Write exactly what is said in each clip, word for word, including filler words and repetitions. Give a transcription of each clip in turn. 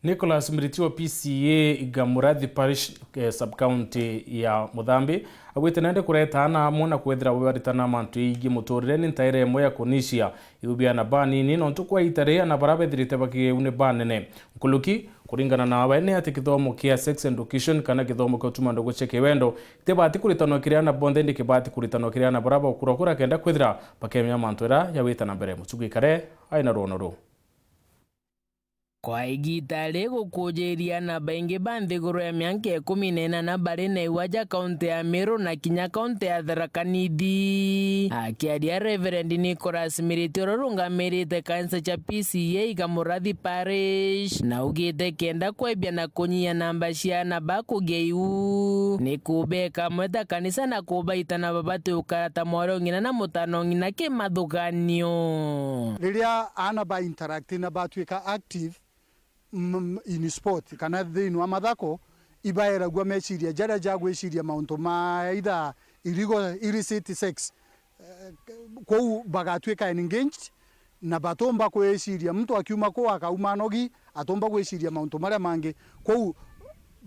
Nicholas Miriti wa P C A Igamurathi Parish, eh, sub-county ya Muthambi, augite nende kureta ana amwe na kwethira baritana mantu igie muturire ni ntaira imwe ya kunisia iu bia ana banini, nontu kwa ita ri ana bara bethirite bakigeu ni banene. Nkuruki, kuringana nawe, ni ati kithomo kia sex education kana kithomo kia utuma ndugu cia kiwendo itibati kuritanwa kiri ana bonthe, indi kibati kuritanwa kiri ana bara bakurakura kenda kwithira bakemenya mantu ira ya wita na mbere. Muchuku Ikare aina rwono ruu. Kwa igiita rigukujiria na baingi ba nthiguru ya mianka ikumi na inana bari na iwaja kaunti ya Meru na kinya kaunti ya Tharaka Nithi. Akiaria Reverend Nicholas Miriti uria urungamirite kanisa cia P C A Igamurathi Parish, na augite kenda kwebia na kunyia namba cia ana ba kugia iu, ni kubeka amwe ta kanisa na kubaita na babati ukara ta mwarong'ina na mutanong'ina kimathuganio. Riria aana ba interact na batuika active, m-, in sport kana thiini wa mathako, ibaeragua meciria jaria ja gwiciria mauntu ma either illegal, illicit sex. Eh, kwou bagatuika engaged na batumba kwiciria. Muntu akiuma kuu akauma anogi, atumba gwiciria mauntu maria mangi. Kwou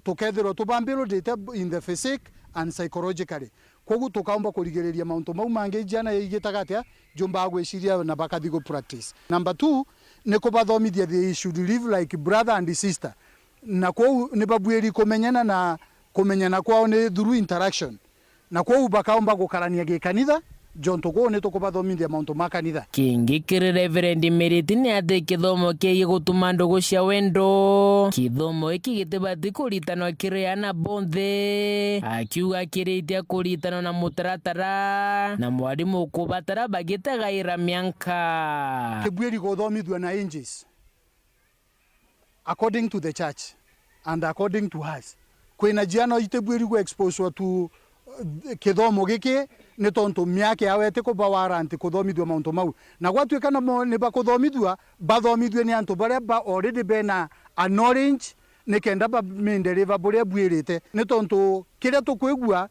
tukethirwa tubambirudite in the physique and psychologically. Kwogu tukaumba kurigiriria mauntu mau mangi, ciana igitaga atia, jumbaga gwiciria na bakathi gu practice. Number two, ni kubathomithia they should live like brother and sister. Na kwou ni babuiri kumenyana, na kumenyana kwao ni through interaction. Na kwou bakaumba gukarania gikanitha, jontu kuu ni tukubathomithia mauntu ma kanitha. Kingi kiri Reverend Miriti ni ati kithomo kigie gutuma ndugu cia wendo, kithomo giki gitibati kuritanwa kiri ana bonthe, akiuga kiritia kuritanwa na mutaratara, na mwarimu ukubatara bagitegaira mianka. Kibuiri kuthomithua na ages, according to the church and according to us. Kwina ciana itibuiri gu exposure to, uh, kithomo giki, ni tontu miaka yao itikuba warrant kuthomithua mauntu mau. Na gwatuika namo ni bakuthomithua, bathomithue ni antu baria ba already bena a knowledge, nikenda baminderiva buria buirite. Ni tontu kiria tukwigua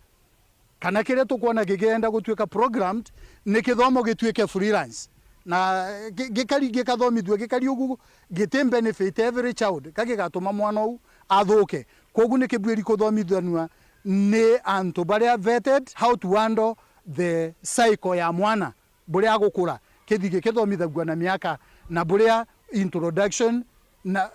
kana kiria tukwona gikienda gutuika programmed, ni kithomo gituike freelance. Na gi-, gikari, gikathomithua gikari ugu, giti benefit every child, ka gigatuma mwana uu athuke. Kwogu ni kibuiri kuthomithanua ni antu baria vetted how to handle the cycle ya mwana, buria agukura, kithi gikithomithagua na miaka, na buria introduction na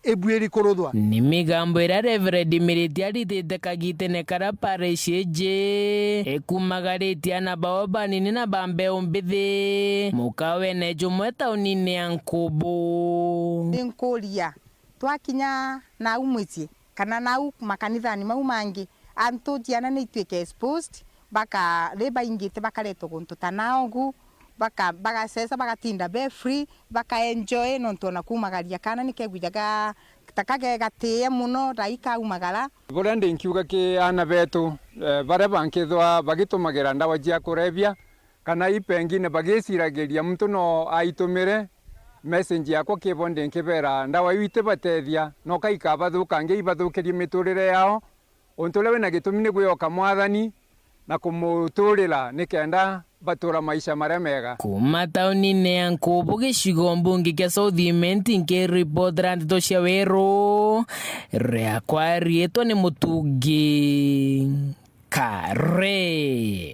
ibuiri kuruthwa. Ni migambo iria Reverend Miriti aritite kagitene karia parish iji ikumagaritie ana bao banini na ba mbeu mbithi mukawene jumwe taunine ya Nkubu. Ni nkuria, twakinya nau mucii kana nau makanithani mau mangi, antu ciana ni ituike exposed, baka-, ri baingite bakaretwa guntu ta naogu, baka-, bagacesa, bagatinda be free, baka enjoy, nontu ona kumagaria kana ni kegwijaga ta kagegatie mono, tai kaumagara. Buria ndinkiuga ki aana betu, eh, baria bankithwa bagitumagira ndawa cia kurebia, kana i pengine bagiciragiria muntu no aitumire, message yakwa kibo ndinkibera, ndawa iu itibatethia, no ka ikabathukangia, ibathukirie miturire yao. Untu uria wina gitumi ni gwioka Mwathani na kumuturira nikenda batura maisha maria mega. Kuuma taunine ya Nkubu, gicigo mbunge kia South Imenti, nkiripotera ndeto cia Weru, riakwa riitwa ni Mutungi Kare.